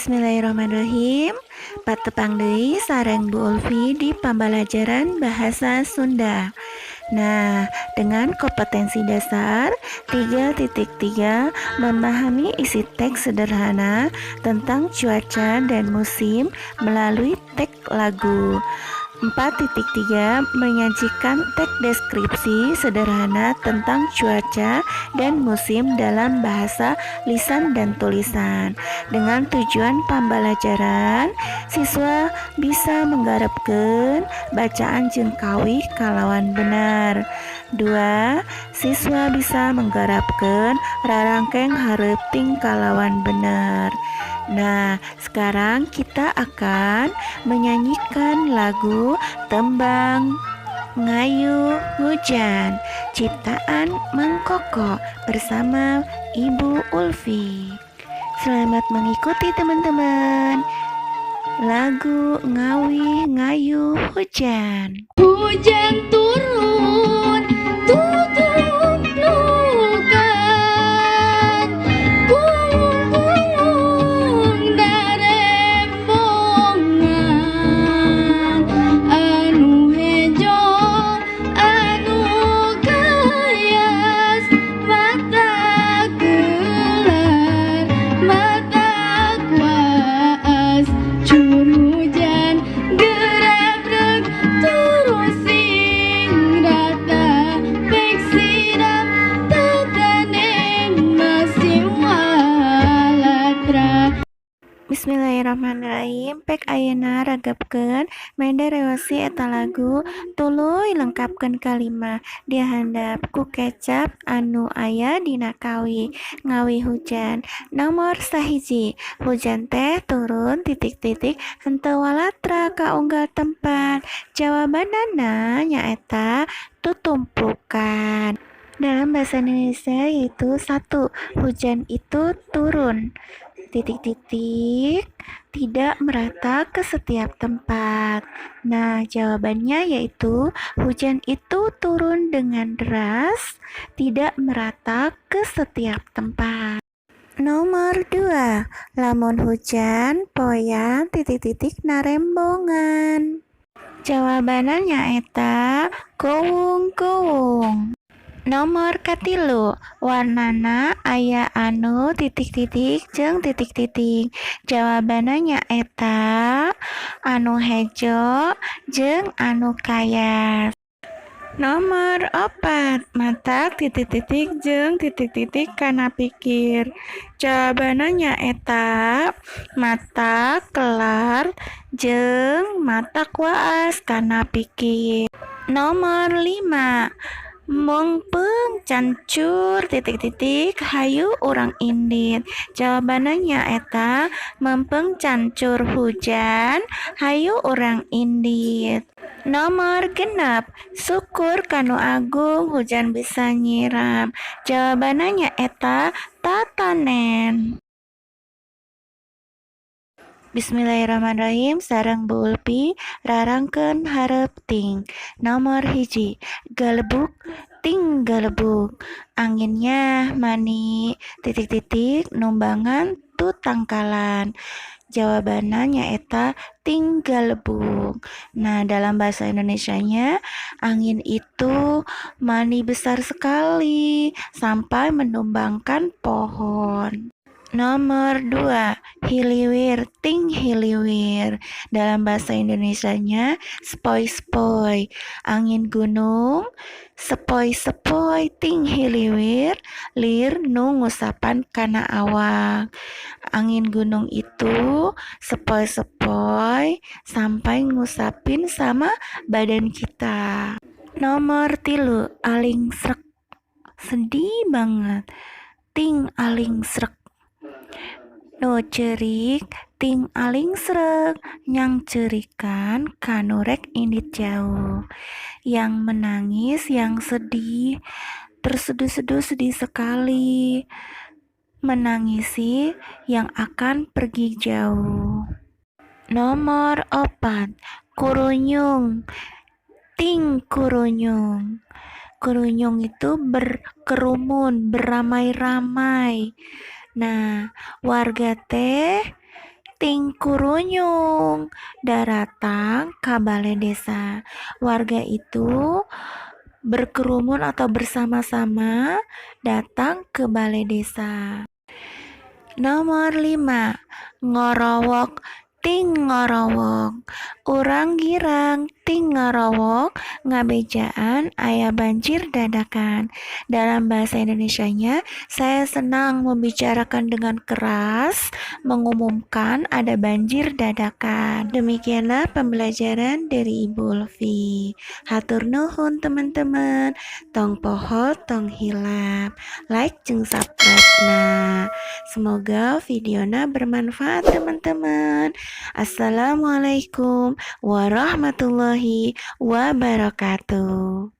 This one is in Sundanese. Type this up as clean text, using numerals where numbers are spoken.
Bismillahirrahmanirrahim. Patepang deui sareng Bu Ulfi di pembelajaran bahasa Sunda. Nah, dengan kompetensi dasar 3.3, memahami isi teks sederhana tentang cuaca dan musim melalui teks lagu. 4.3, menyajikan teks deskripsi sederhana tentang cuaca dan musim dalam bahasa lisan dan tulisan. Dengan tujuan pembelajaran, siswa bisa menggarapkan bacaan jeung kawih kalawan benar. 2. Siswa bisa menggarapkan rarangkeng hareupeun kalawan benar. Nah, sekarang kita akan menyanyikan lagu Tembang Ngayuh Hujan ciptaan Mang Koko bersama Ibu Ulfi. Selamat mengikuti, teman-teman. Lagu Ngawih Ngayuh Hujan. Hujan turun tutumplukan, kuung-kuung darembongan, anu hejo anu kayas, matak kelar matak waas, cur hujan gerebreg turun sing rata, pek siram tatanen masih walatra. Bismillahirrahmanirrahim. Pek ayeuna ragapkeun mende reosi eta lagu, tuluy lengkapkeun kalimat di handap ku kecap anu aya dina kawih Ngawih Hujan. Nomor 1, hujan teh turun titik-titik henteu walatra ka unggal tempat. Jawabanana nyaeta tutumplukan. Dalam bahasa Indonesia yaitu 1, hujan itu turun titik-titik tidak merata ke setiap tempat. Nah, jawabannya yaitu hujan itu turun dengan deras, tidak merata ke setiap tempat. Nomor 2, lamun hujan poyan titik-titik narembongan. Jawabannya nyaeta kowung-kowung. Nomor 3, warnana aya anu titik-titik jeung titik-titik. Jawabanna nyaeta anu hejo jeung anu kayas. Nomor 4, matak titik-titik jeung titik-titik kana pikir. Jawabanna nyaeta matak kelar jeung matak waas kana pikir. Nomor 5, meungpeung cancur titik-titik hayu urang indit. Jawabanna nyaeta meungpeung cancur hujan hayu urang indit. Nomor 6, syukur ka Nu Agung hujan bisa nyiram. Jawabanna nyaeta tatanen. Bismillahirrahmanirrahim. Sareng Bu Ulfi rarangken hareupeun. Nomor 1, galebug ting galebug, anginnya mani titik-titik numbangan tutangkalan. Jawabanna nyaeta ting galebug. Nah, dalam bahasa Indonesianya, angin itu mani besar sekali sampai menumbangkan pohon. Nomor 2, hiliwir ting hiliwir. Dalam bahasa Indonesianya sepoi-sepoi. Angin gunung sepoi-sepoi ting hiliwir lir nu ngusapan kana awak. Angin gunung itu sepoi-sepoi sampai ngusapin sama badan kita. Nomor 3, alingsrek, sedih banget ting alingsrek. Nu ceurik ting alingsrek nyangceurikan ka nu rek indit jauh. Yang menangis, yang sedih, tersedu-sedu, sedih sekali, menangisi yang akan pergi jauh. Nomor 4, kurunyung ting kurunyung. Kurunyung itu berkerumun, beramai-ramai. Nah, warga teh ting Ting kurunyung daratang ka bale desa. Warga itu berkerumun atau bersama-sama datang ke balai desa. Nomor 5, ngorowok ting ngorowok. Urang girang ting ngorowok ngabejaan aya banjir dadakan. Dalam bahasa Indonesianya, saya senang membicarakan dengan keras, mengumumkan ada banjir dadakan. Demikianlah pembelajaran dari Ibu Ulfi. Hatur nuhun teman-teman. Tong poho tong hilap. Like jeung subscribe na. Semoga videona bermanfaat teman-teman. Assalamualaikum warahmatullahi wabarakatuh.